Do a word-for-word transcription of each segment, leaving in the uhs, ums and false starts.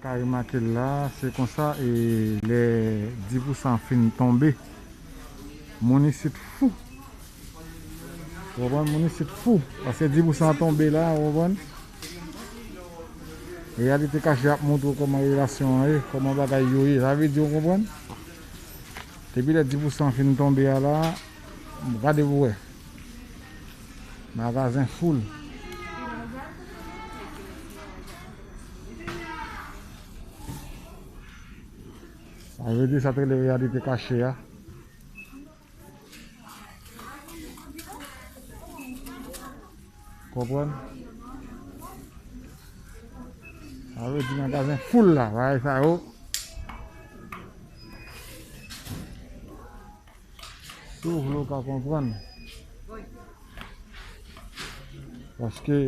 Ka remake l la, se konsa, e lè dis pousan fin tonbe, moun isit fou. Ou konprann? Moun isit fou. Paske dis pousan tonbe la, ou konprann? Reyalite kache ap montre w kòman relasyon an ye, kòman bagay yo ye. Sa vle di, ou konprann? Depi lè dis pousan fin tonbe a la, gade pou wè. Magazen foul. Sa vle di sa te rele reyalite kache a. Konprann? Sa vle di magazen foul la, bagay sa yo. Si w vle w ka konprann. Paske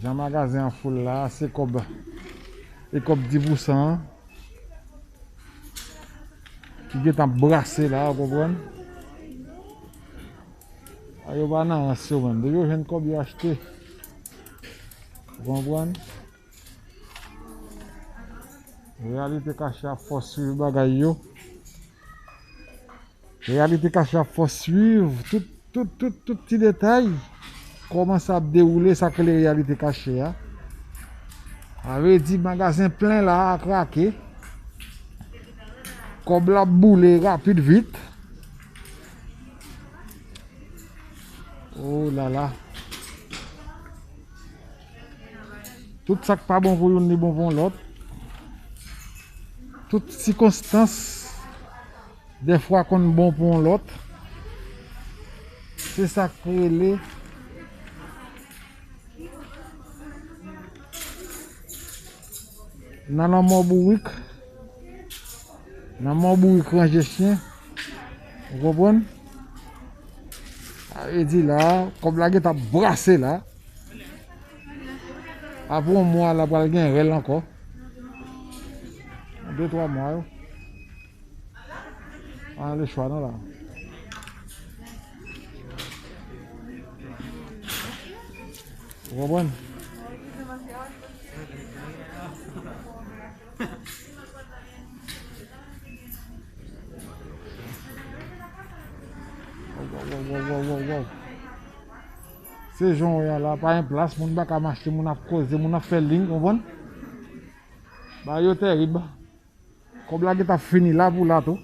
jan magazen an foul la, se kòb, e kòb dis pousan an ki gentan ap brase la, ou konprann? A yo pa nan rans yo menm. Depi yo jwenn kòb yo achte. Ou konprann? Reyalite kache ap fè w swiv bagay yo. Reyalite kache ap fè w swiv tout, tout, tout, tout ti detay. Kòman sa ap dewoule, sa k rele reyalite kache a. Sa vle di magazen plen la a krake. Kòb la ap boule rapid vit. Oh la la. Tout sa k pa bon pou youn, li bon pou yon lòt. Tout sikonstans, dèfwa, konn bon pou yon lòt. Se sa k rele nan lanmò bourik. Nan lanmò bourik ranje chen. Ou konprann? Sa vle di la, kòb la gentan ap brase la. Apre yon mwa la pral gen rèl ankò. De twa mwa yo. Pa gen lechwa non la. Ou konprann? Waw, waw, waw, waw, waw, waw. Se jan w wè a la, pa gen plas, moun pa ka mache, moun ap koze, moun ap fè liy, konprann? Bagay yo tèrib. Kòb la gentan fini la pou la tou.